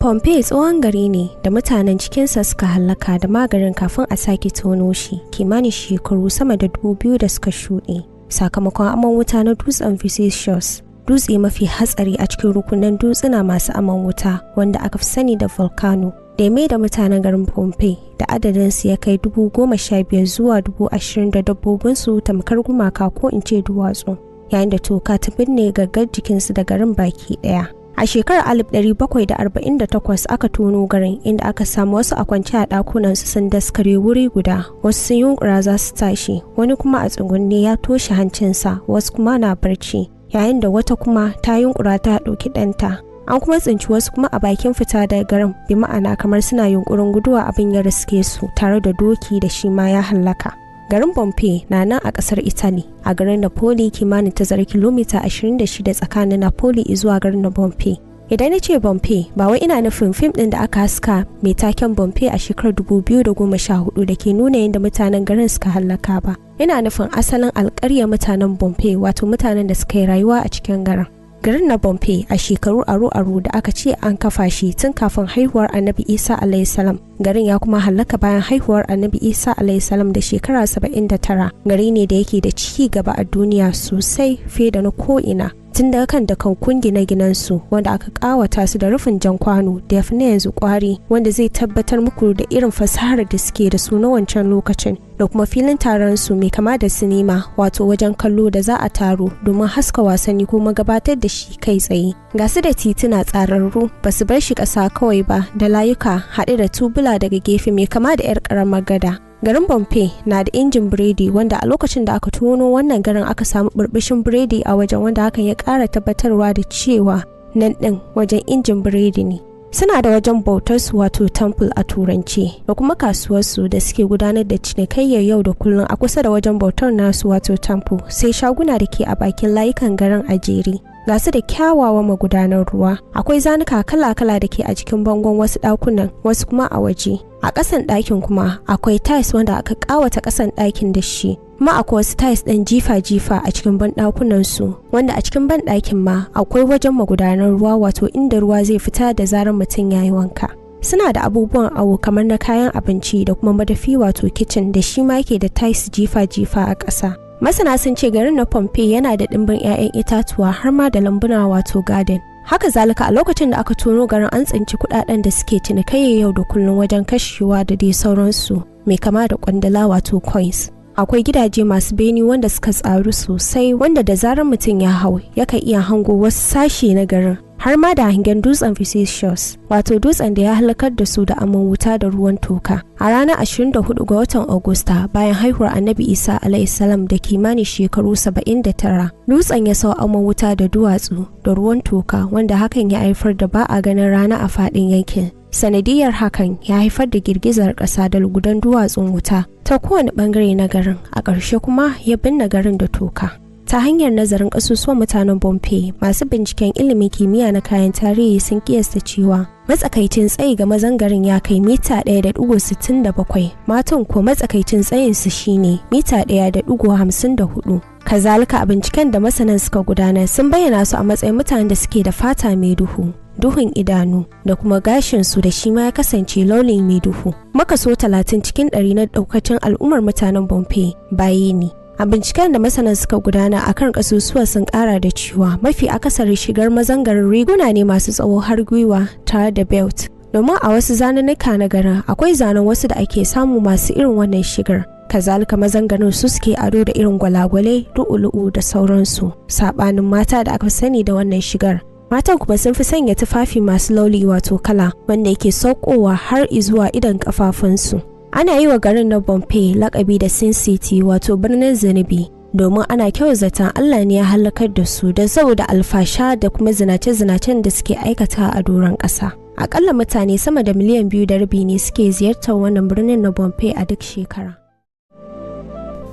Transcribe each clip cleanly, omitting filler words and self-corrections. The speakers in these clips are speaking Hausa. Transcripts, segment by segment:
Pompeii tsohon gari ne da mutanen cikinsa suka hallaka da magarin kafin a sake tono shi kimanin shekaru sama da 2000 da suka shuɗe sakamakon aman wuta na dutsen Vesuvius, dutse mafi hatsari a cikin rukunan dutsuna masu aman wuta wanda aka fi sani da volcano, da ya mai da mutanen garin Pompeii da adadinsu ya kai 15,000 zuwa 20,000 da dabbobinsu tamkar gumaka ko in ce duwatsu, yayin da toka ta binne gaggar jikinsu da garin baki ɗaya. A shekarar 1748 aka tono garin, inda aka samu wasu a kwance a ɗakunansu sun daskare wuri guda, wasu sun yunkura za su tashi, wani kuma a tsugunne ya toshe hancinsa, wasu kuma na barci, yayin da wata kuma ta yunkura ta ɗauki ɗanta. An kuma tsinci wasu kuma a bakin fita daga garin, bi ma'ana kamar suna yunkurin guduwa abin ya riske su tare da doki da shi ma ya hallaka. Garin Pompeii na nan a kasar Italy, a garin Napoli, kimanin tazarar kilomita 26 tsakanin Napoli zuwa garin na Pompeii. Idan na ce Pompeii, ba wai ina nufin fim ɗin da aka haska mai taken Pompeii a shekarar 2014 da ke nuna yadda mutanen garin suka hallaka ba. Ina nufin asalin alƙaryar mutanen Pompeii, wato mutanen da suka yi rayuwa a cikin garin. Garin na Pompeii a shekaru aro-aro da aka ce an kafa shi tun kafin haihuwar Annabi Isa salam. Garin ya kuma hallaka bayan haihuwar Annabi Isa salam da shekara 79. Gari ne da yake da ci gaba a duniya sosai fiye da na ko'ina. Tun daga kan dakakkun gine-ginen su wanda aka kawata su da rufin jan kwano da ya fi na yanzu kwari, wanda zai tabbatar muku da irin fasahar da suke da su na wancan lokacin, da kuma filin taron su mai kama da sinima, wato wajen kallo da za a taro domin haska wasanni ko gabatar da shi kai tsaye. Ga su da tituna tsararru, ba su bar shi ƙasa kawai ba, da layuka haɗe da tubula daga gefe mai kama da 'yar ƙaramar gada. Garin Pompeii na da injin biredi wanda a lokacin da aka tono wannan garin aka samu burbushin biredi a wajen, wanda hakan ya ƙara tabbatarwa da cewa nan ɗin wajen injin biredi ne. Suna da wajen bautarsu, wato temple a Turance, da kuma kasuwarsu da suke gudanar da cinikayyar yau da kullum a kusa da wajen bautar nasu, wato temple, sai shaguna da ke a bakin layukan garin a jere. Ga su da kyawawan magudanar ruwa. Akwai zanuka kala-kala da ke a jikin bangon wasu ɗakunan, wasu kuma a waje. A ƙasan ɗakin kuma akwai tiles wanda aka ƙawata ƙasan ɗakin da shi. Kuma akwai wasu tiles ɗin jifa-jifa a cikin banɗakunan su, wanda a cikin banɗakin ma akwai wajen magudanar ruwa, wato inda ruwa zai fita da zarar mutum ya yi wanka. Suna da abubuwan awo kamar na kayan abinci da kuma madafi, wato kitchen, da shi ma yake da tiles jifa-jifa a ƙasa. Masana sun ce garin na Pompeii yana da ɗimbin 'ya'yan itatuwa har ma da lambuna, wato garden. Haka zalika, a lokacin da aka tono garin an tsinci kudaden da suke cinikayya yau da kullum wajen kashewa da dai sauransu, mai kama da kwandala, wato coins. Akwai gidaje masu beni wanda suka tsaru sosai, wanda da zarar mutum ya hau yakan iya hango wasu sashe na garin, har ma da hangen dutsen Vesuvius, wato dutsen da ya halakar da su da aman wuta da ruwan toka. A ranar 24 ga watan Agusta, bayan haihuwar Annabi Isa salam da kimanin shekaru 79, dutsen ya sau aman wuta da duwatsu da ruwan toka, wanda hakan ya haifar da ba a ganin rana a faɗin yankin. Sanadiyar hakan ya haifar da girgizar ƙasa da lugudan duwatsun wuta ta kowane ɓangare na garin, a ƙarshe kuma ya binne garin da toka. Ta hanyar nazarin ƙasusuwan mutanen Pompeii, masu binciken ilimin kimiyya na kayan tarihi sun kiyasta cewa matsakaicin tsayi ga mazan garin ya kai mita 1.67, matan ko matsakaicin tsayinsu shine mita 1.54. Kazalika, a binciken da masanan suka gudanar, sun bayyana su a matsayin mutanen da suke da fata mai duhu, duhun idanu, da kuma gashinsu da shi ma ya kasance launin mai duhu. Makaso 30% na daukacin al'ummar mutanen Pompeii bayi ne. A binciken da masanan suka gudana a kan kasusuwa, sun kara da cewa mafi akasari shigar mazan garin riguna ne masu tsawo har gwiwa tare da belt, domin a wasu zanunnuka na garin akwai zanen wasu da ake samu masu irin wannan shigar. Kazalika, mazan garin su suke ado da irin gwalagwalai, lu'ulu'u da sauransu, sabanin mata da aka sani da wannan shigar. Matan kuma sun fi sanya tufafi masu lauli, wato kala wanda yake saukowa har izuwa idan kafafunsu. Ana yi wa garin na Pompeii lakabi da Sin City, wato birnin zunubi, domin ana kyau zaton Allah ne ya halakar da su don saboda alfasha da kuma zinace-zinacen da suke aikata a doron ƙasa. Akalla mutane sama da miliyan 2.5 ne suke ziyartar wannan birnin na Pompeii a duk shekara.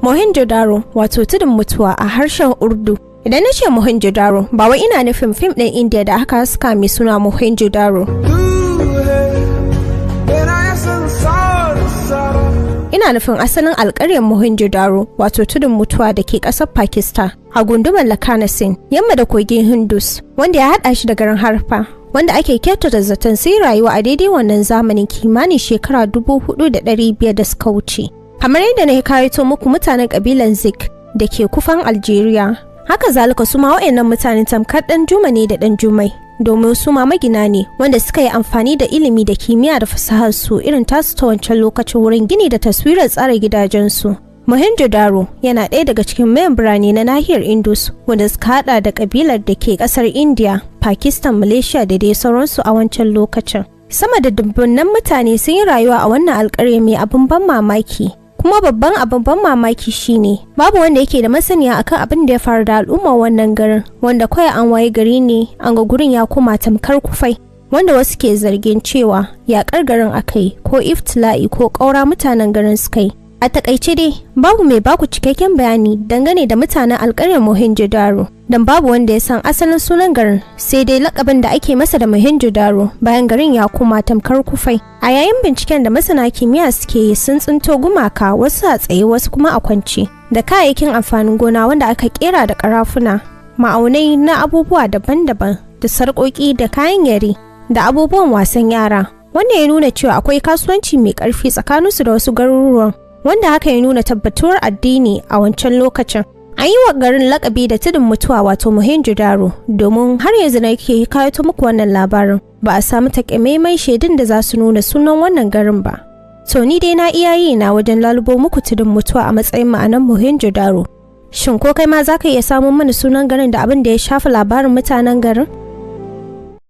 Mohenjo-Daro, wato tudun mutuwa a harshen Urdu. Idan na ce Mohenjo-Daro, ba wai ina nufin fim ɗin India da aka haska mai suna Mohenjo-Daro. तू है मेरा ये संसार सारा. Ina nufin asalin alƙaryar Mohenjo-Daro, wato tudun mutuwa, da ke ƙasar Pakistan, a gundumar Lakanasin, yamma da kogin Indus, wanda ya haɗa shi da garin Harappa. Wanda ake kyautata zaton sai rayuwa a daidai wannan zamanin kimanin shekara 4,500 da suka wuce. Kamar yadda na kayato muku mutanen kabilan Zik da ke kufan Algeria, haka zalika su ma wa'annan mutanen tamkar ɗan Juma ne da ɗan Jumai, domin su ma magina ne wanda suka yi amfani da ilimi da kimiyya da fasahar su irin tasu ta wancan lokacin wurin gini da taswirar tsara gidajensu. Mohenjo-Daro yana ɗaya daga cikin mayan birane na nahiyar Indus wanda suka hada da kabilar da ke ƙasar India, Pakistan, Malaysia da dai sauransu a wancan lokacin. Sama da dubunnan mutane sun yi rayuwa a wannan alƙarya mai abin ban mamaki. Kuma babban abin ban mamaki shine babu wanda yake da masaniya akan abin da ya faru da al'ummar wannan garin, wanda kawai an waye gari ne an ga gurin ya koma tamkar kufai. Wanda wasu ke zargin cewa yaƙar garin aka yi ko iftila'i ko ƙaura mutanen garin suka yi. A takaice dai, babu mai baku cikakken bayani dangane da mutanen alƙaryar Mohenjo-Daro, don babu wanda ya san asalin sunan garin, sai dai lakabin da ake masa da Mohenjo-Daro bayan garin ya koma tamkar kufai. A yayin binciken da masana kimiyya suke yi, sun tsinto gumaka, wasu a tsaye, wasu kuma a kwance, da kayayyakin amfanin gona wanda aka kera da karafuna, ma'aunai na abubuwa daban-daban, da sarƙoƙi da kayan yare, da abubuwan wasan yara. Wanda ya nuna cewa akwai kasuwanci mai ƙarfi tsakaninsu da wasu garuruwan, wanda haka ya nuna tabbatuwar addini a wancan lokacin. An yi wa garin lakabi da tudun mutuwa, wato Mohenjo-Daro, domin har yanzu na ke kayato muku wannan labarin, ba a samu takamaiman shaidun da za su nuna sunan wannan garin ba. To, ni dai na iya yi na wajen lalubo muku tudun mutuwa a matsayin ma'anar Mohenjo-Daro. Shin ko kai ma za ka iya samun mana sunan garin da abin da ya shafi labarin mutanen garin?